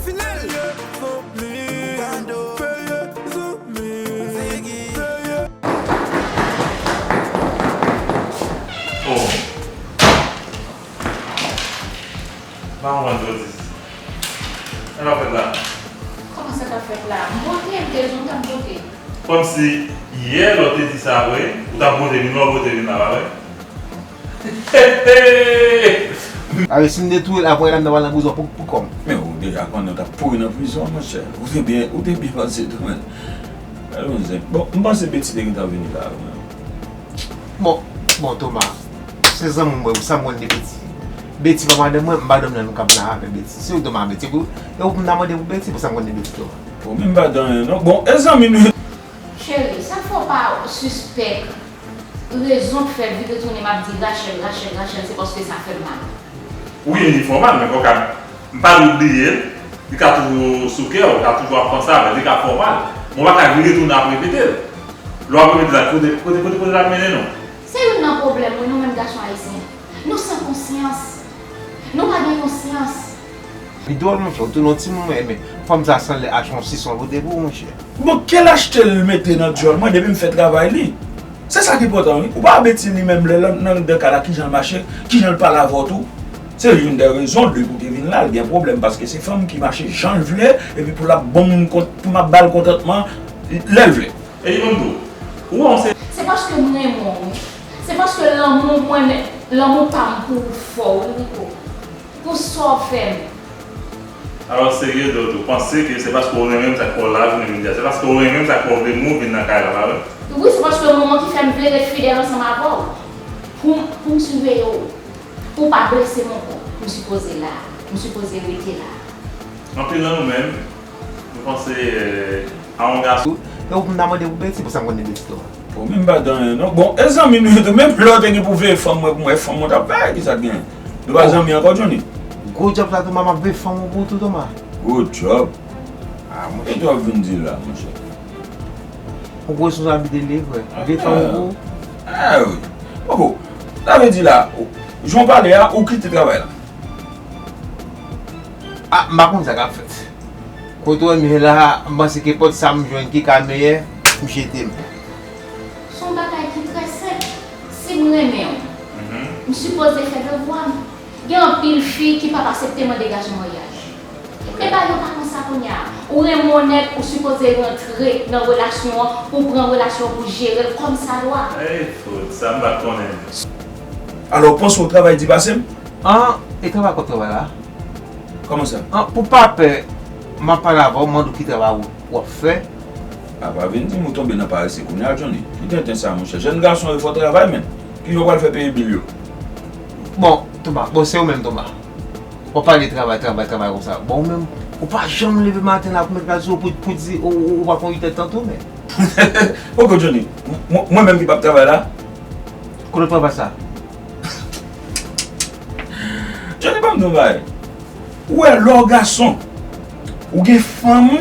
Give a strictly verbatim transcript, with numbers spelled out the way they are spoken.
Peye zanmi, peye zanmi, peye. Oh. M pa konprann sa w di. Sa k ap fèt la? Kòman sa k ap fèt la? M pote, m te di w m t ap pote. Kòmsi yè lè w te di sa vre, ou t ap pote vin la, ou pote vin la, pa vre? Hey, hey! Alò, si m te touye l, apre la, m ta pral nan prizon pou, pou kò m. Men ou deja konnen ou t ap pouri nan prizon, monchè. Ou te byen, ou te byen panse tou, men. Gade yon zen. Bon, m panse Betty te gentan vini la, men. Bon, bon, Thomas, se zanmi mwen, sa m konn de Betty. Betty pa madanm mwen, m pa dòmi nan yon kab la avè Betty. Se ou Thomas Betty, pou, e ou pou m ta mande pou Betty, pou sa m konn de Betty, Thomas. Bon, men m pa di anyen, non. Bon, e zanmi nou. Cheri, sa fè w pa sispèk rezon k fè vire tounen m ap di Rachel, Rachel, Rachel, se paske sa fè m mal. Wi, li fè w mal, men fò w ka, m pa dwe bliye l, li ka toujou sou kè w, ou ka toujou ap panse avè l, li ka fè w mal. Men w pa ka vire tounen ap repete l. Lè w ap repete sa, kote, kote, kote, kote l ap mennen nou? Se youn nan pwoblèm, wi, nou menm gason ayisyen. Nou san konsyans. Nou pa gen konsyans. Li dwòl, monchè, ou tounen yon timoun, mwen, men fanm sa sanble achte yon sison pote pou ou, monchè. Bon, kèl achte l mete nan dyòl mwen depi m fè travay li? Se sa ki enpòtan, wi. Ou pa Betty li menm lè nan, nan de ka la, kijan l mache, kijan l pale avè w tou. Se youn dè rezon de pou te vin la, l gen pwoblèm, paske se fanm ki mache jan l vle, epi pou l ap bon moun kont, pou m ap ba l kontantman lè l vle. E li menm tou, ou wè yon se. Se paske m renmen w, wi. Se paske lanmou mwen, lanmou pa m pou ou fò, wi, Rico. Pou sa w fè m. Alò, serye, Dòt, ou panse ke se paske w renmen m sa k fè w la jounen jodi a? Se paske w renmen m sa k fè w vle m ou vin nan kay la, pa vre? Wi, se paske w renmen m ki fè m vle ret fidèl ansanm avè w. Pou, pou m siveye w. Pou w pa blese m ankò. M sipoze la. M sipoze rete la. Anpil nan nou menm, nou panse, eh, a yon gason. E ou pou m ta mande pou Betty, pou sa m konn de Betty tou. Bon, men m pa di anyen, non. Bon, e zanmi nou yo tou, menm lè w te gen pou veye fanm mwen, pou mwen, fanm mwen t ap veye, ki sa k genyen? Nou pa zanmi ankò, Johnny? Gwo djòb sa, Thomas, m ap veye fanm ou pou tou, Thomas. Gwo djòb? Ah, monchè. E tou w ap vin di la, monchè? Ou gwo responsablite li, frè. Veye fanm ou pou. Ah, wi. Poko. Sa vle di la, jan w pale a, ou kite travay la? Ah, m pa konn sa k ap fèt. Kote w ye la, m panse ke pòt sa m jwenn ki ka meyè, m jete m. Se yon bagay ki trè senp. Si m renmen w, m sipoze fè devwa m. Gen anpil fi ki p ap aksepte mande gason maryaj. E bagay yo pa konsa kounye a. Ou renmen yon nèg, ou sipoze rantre nan relasyon an, pou w pran relasyon an, pou w jere l kòmsadwa. Ey, fout, sa m pa t konnen. Alò, w panse w travay di pase m? An, e travay kòb travay la? Kòman sa? An, pou pa pè, m ap pale avè w, mande w ki travay w, w ap fè. A, pa vin di m ou tonbe nan parese kounye a, Johnny. Ki tenten sa, monchè? Jèn gason yo fò travay, men. Kijan w pral fè peye bil yo? Bon, Thomas, bon, se ou menm, Thomas. W ap pale travay, travay, travay konsa. Bon, ou menm, ou pa janm leve maten la pou met gaz sou ou pou, pou di ou, ou, ou pral fè yon uitè tan tou, men. Poko, Johnny. M-, mwen, mwen menm ki p ap travay la? Kote w travay sa? Johnny, ban m di w yon bagay. Ou wè, lè w gason, ou gen fanm,